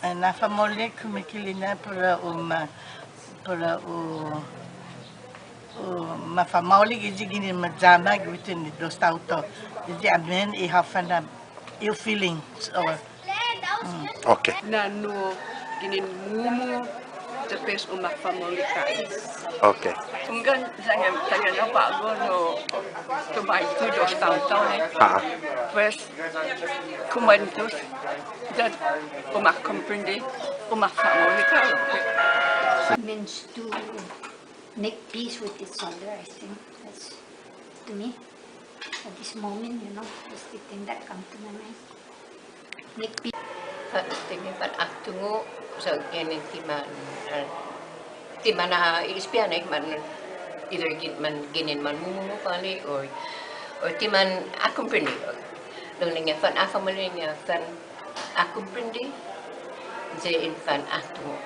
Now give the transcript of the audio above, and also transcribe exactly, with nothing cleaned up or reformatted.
Na'fa'maolek kumekeilek-ña para u ma-, para u, u mafa'maolek i ginen ma yama gi button i dos taotao. Amen i håfa na ilu feelings or, mm. Okay. Na'nu'i ginen mumu, the best u mafa'maolek. Okay. Hunggan, sa' yanggen, sa' yanggen på'go no, todu i dos taotao, eh. Ah. Pues, kumuentos, that u ma komprende, u mafa'maolek. Means to make peace with each other, I think. That's, to me, at this moment, you know, that's the thing that come to my mind. Make peace. Fa-, ti man fan åtungo', sa' ginen ti man, eh, ti man, ah, i Espian, eh, man, either gin-, man, ginen man mumumu påle', or, or ti man åkomprende. Lao ilek-ña fan, ah, familia-ña fan åkomprende, yan in fan åtungo'.